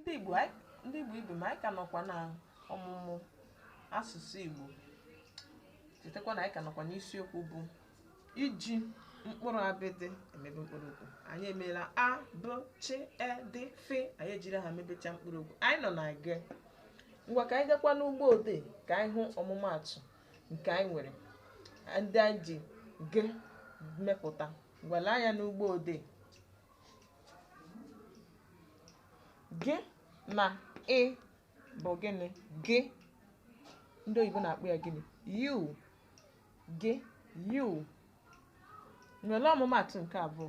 Ndị Igbo, ndị Igbo ibe m, anyị ka nọkwa na ọmụmụ asụsụ Igbo. Chetakwa na anyị ka nọkwa n'isiokwu bụ iji mkpụrụ abịdị emebe mkpụrụ okwu. Anyị emeela a, b, ch, e, d, f. Anyị ejiri ha mebecha mkpụrụ okwu. Anyị nọ na g. Ngwa, ka anyị gakwa n'ugbo odee ka anyị hụ ọmụmaatụ nke anyị nwere ndị anyị ji g mepụta. Ngwa, lee anya n'ugbo odee. G na ị bụ gịnị? Gị. Ndị oyibo na-akpọ ya gịnị? You. Gị, you. Nwere ọmụmaatụ nke abụọ.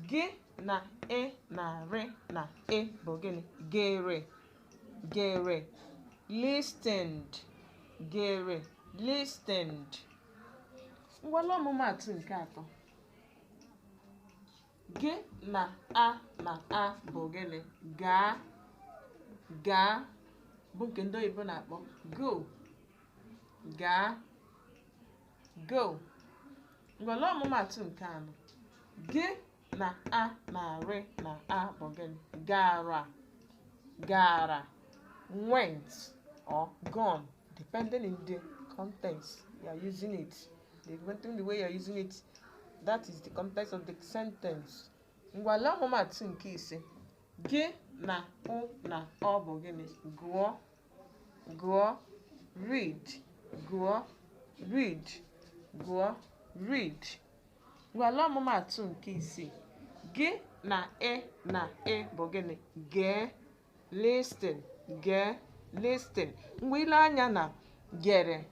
Gị na ị na rị na ị bụ gịnị? Gere, gere, listened. Gere, listened. Ngwala ọmụmaatụ nke atọ. Gị na a na a bụ gịnị? Gaa, gaa, bụ nke ndị oyibo na-akpọ go. Gaa, go. Ngwala ọmụmaatụ nke anọ. Gị na a na rị na a bụ gịnị? Gara, gara, went or gone, depending in the context you are using it. Depending the way you are using it, that is the context of the sentence. Ngwala ọmụmaatụ nke ise. Gị na ụ na ọ bụ gịnị? Gụọ, gụọ, read. Gụọ, read. Gụọ, read. Ngwala ọmụmaatụ nke isii. Gị na ị na ị bụ gịnị? Gee, listen. Gee, listen. Mgbe ile anya na gere,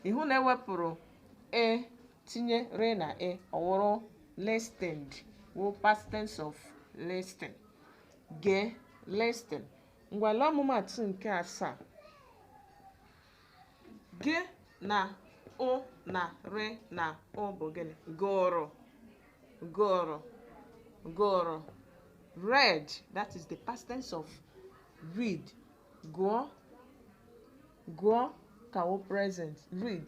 ịhụ na ewepụrụ e tinye re na e, ọ wụrụ listened, wụ past tense of listen. Gee, listen. Ngwala ọmụmaatụ nke asaa. Gị na ụ na rị na ụ bụ gịnị? Gụrụ, gụrụ, gụrụ, read. That is the past tense of read. Gụọ, gụọ ka wụ present. Read,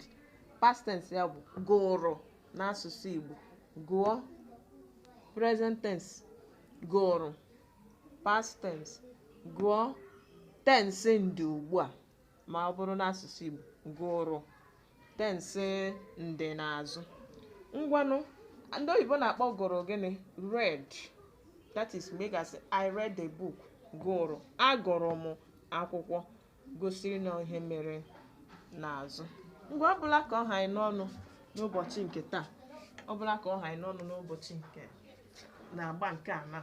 past tense ya bụ gụrụ n'asụsụ Igbo. Gụọ, present tense. Gụrụ, past tense. Gụọ, tense ndị ugbu a ma ọ bụrụ n'asụsụ Igbo. Gụrụ, tense ndị n'azụ. Ngwanụ, ndị oyibo na-akpọ gụrụ gịnị? Read. That is mgbe ị ga-asị, "I read the book." Gụrụ, agụrụ m akwụkwọ, gosiri na ihe mere n'azụ. Ngwa, ọ bụla ka ọ ha anyị n'ọnụ n'ụbọchị nke taa. Ọ bụla ka ọ ha anyị n'ọnụ n'ụbọchị nke na-agba nke a na.